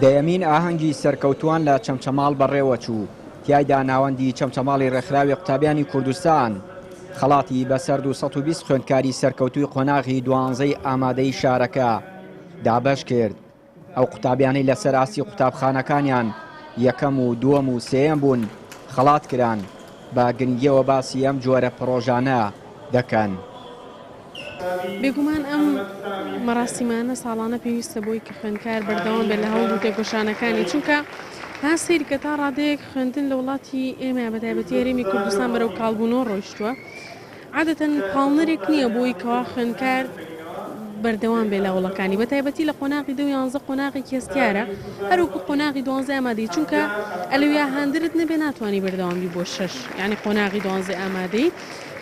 دەیەمین ئاهەنگی سەرکەوتووان لە چەمچەماڵ بەڕێوەچوو، تیایدا ناوەندی چەمچەماڵی ڕێکخراوی قوتابیانی کوردستان خەڵاتی بەسەر 220 خوێندکاری سەرکەوتووی قۆناغی دوانزەی ئامادەی شارەکە دابەش کرد. ئەو قوتابیانەی لەسەر ئاستی قوتابخانەکانیان یەکەم و دووەم و سێیەم بوون خەڵات کران، بە گرنگییەوە باسی ئەم جۆرە پڕۆژانە دەکەن. بێگومان ئەم مەراسیمانە ساڵانە پێویستە بۆی کە خوێندکار بەردەوام بێت لە هەوڵ و تێکۆشانەکانی چونکە ها سەیرکە تا ڕادەیەک خوێندن لە وڵاتی ئێمە بە تایبەتی هەرێمی کوردستان بەرەو کاڵبوونەوە ڕۆیشتووە عادەتەن پاڵنەرێک نییە بۆی کەوا خوێندکار بەردەوام بێ لە هەوڵەکانی بە تایبەتی لە قۆناغی دە و یانزە قۆناغێکی هەستیارە هەروەکو قۆناغی دوانزەی ئامادەی چونکە ئەلەویا هاندرت نەبێ ناتوانانی بەردەوام بی بۆ شەش یعنی قۆناغی دوانزەی ئامادەی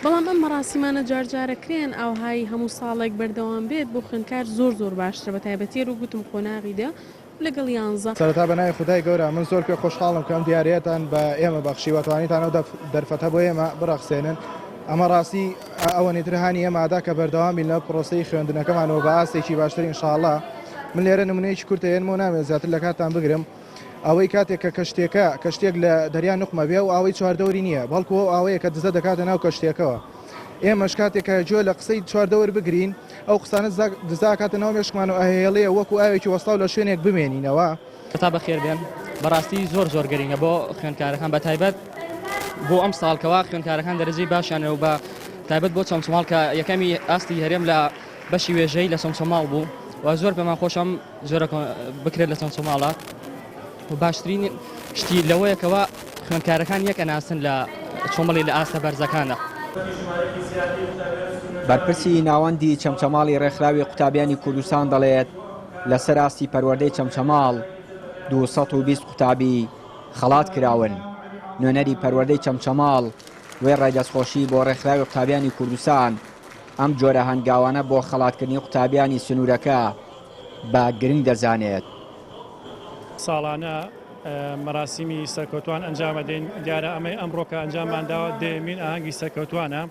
بەڵام ئەم مەراسیمانە جارجارە کرێن ئاوهای هەموو ساڵێک بەردەوام بێت بۆ خوێندکار زۆر زۆر باشترە بە تایبەتی هەروەک گوتم قۆناغی دە لەگەڵ یانزە. سەرەتا بە ناوی خودای گەورە من زۆر پێ خۆشحاڵم کە ئەم دیاریەتان بە ئێمە بەخشی و توانیتان ئەو دەرفەتە بۆ ئێمە بڕەخسێنن ئەمە ڕاستی ئەوەنی تر هانی ئێمە ئەدا کە بەردەوام بین لە پرۆسەی خوێندنەکەمان و بە ئاستێکی باشتر ئینشاڵڵا من لێرە نمونەیەکی کورت ئەیەنمەوە نامەوێت زیاتر لە کاتتان بگرم ئەوەی کاتێک کە کەشتێکە کەشتێک لە دەریا نوقمە بێ ئەو ئاوەی چواردەوری نییە بەڵکو ئەو ئاوەیە کە دزە دەکاتە ناو کەشتێکەوە ئێمەش کاتێک کە گوێ لە قسەی چواردەور بگرین ئەو قسانە دزە ئەکاتە ناو مێشکمان و ئەهێڵێ وەکو ئاوێکی وەستاو لە شوێنێک بمێنینەوە. تا بەخێر بێن بەڕاستی زۆر زۆر گرنگە بۆ خوێندکارەکان بە تایبەت بۆ ئەم ساڵ کەوا خوێندکارەکان دەرەجەی باشیان و بە تایبەت بۆ چەمچەماڵ کە یەکەمی ئاستی هەرێم لە بەشی وێژەی لە چەمچەماڵ بوو و زۆر پێمان خۆشم جۆرە بکرێت لە چەمچەماڵە و باشترین شتی لەوەیە کەوا خوێندکارەکان یەک ئەناسن لە چۆمەڵی لە ئاستە بەرزەکاندا. بەرپرسی ناوەندی چەمچەماڵی ڕێکخراوی قوتابیانی کوردستان دەڵێت، لەسەر ئاستی پەروەردەی چەمچەماڵ 220 قوتابی خەڵات کراون. نوێنەری پەروەردەی چەمچەماڵ وێڕای دەستخۆشی بۆ ڕێکخراوی قوتابیانی کوردستان، ئەم جۆرە هەنگاوانە بۆ خەڵاتکردنی قوتابیانی سنوورەکە بە گرنگ دەزانێت. ساڵانە مەراسیمی سەرکەوتوان ئەنجامەدەین، دیارە ئەمەی ئەمڕۆ کە ئەنجاممان داوە دەیەمین ئاهەنگی سەرکەوتوانە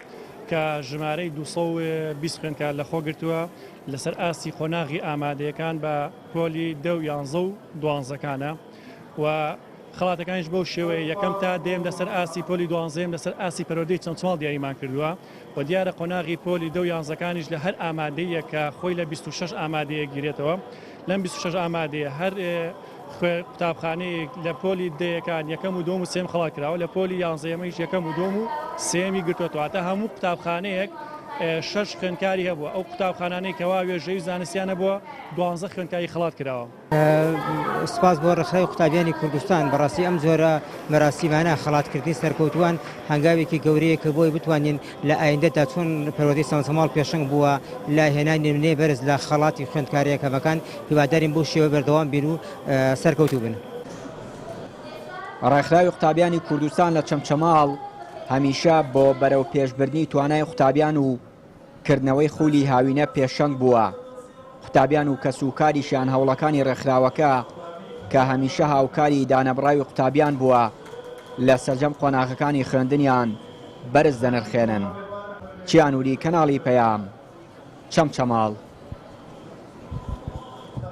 کە ژمارەی 220 خوێندکار لەخۆ گرتووە لەسەر ئاستی قۆناغی ئامادەیەکان بە پۆلی دە و یانزە و دوانزەکانە و خەڵاتەکانیش بەو شێوەیە یەکەم تا دەیەم لەسەر ئاستی پۆلی دوانزەیەم لەسەر ئاستی پەروەردەی چەمچەماڵ دیاریمان کردووە و دیارە قۆناغی پۆلی دە و یانزەکانیش لە هەر ئامادەیەک کە خۆی لە 26 ئامادەیەک گیرێتەوە لەم 26 ئامادەیە هەر قوتابخانەیەک لە پۆلی دەیەکان یەکەم و دووەم و سێم خەڵات کراوە لە پۆلی یانزەیەمەیش یەکەم و دووەم و سێمی گرتووەتەوە واتە هەموو قوتابخانەیەک شەش خوێندکاری هەبووە ئەو قوتابخانانەی کەوا وێژەی و زانستیان هەبووە دوانزە خوێندکاری خەڵات کراوە. سوپاس بۆ ڕێکخراوی قوتابیانی کوردستان، بەڕاستی ئەم جۆرە مەراسیمانە خەڵاتکردنی سەرکەوتووان هەنگاوێکی گەورەیە کە بۆی بتوانین لە ئایندەدا چۆن پەروەردەی سەمسەماڵ پێشەنگ بووە لە هێنانی نمونەی بەرز لە خەڵاتی خوێندکارە یەکەمەکان، هیوادارین بەو شێوە بەردەوام بین و سەرکەوتوو بن. ڕێکخراوی قوتابیانی کوردستان لە چەمچەماڵ هەمیشە بۆ بەرەوپێشبردنی توانای قوتابیان و کردنەوەی خولی هاوینە پێشەنگ بووە، قوتابیان و کەسوکاریشیان هەوڵەکانی ڕێکخراوەکە کە هەمیشە هاوکاری دانەبڕاوی قوتابیان بووە لە سەرجەم قۆناغەکانی خوێندنیان بەرز دەنرخێنن. چیانوری کەناڵی پەیام، چەمچەماڵ.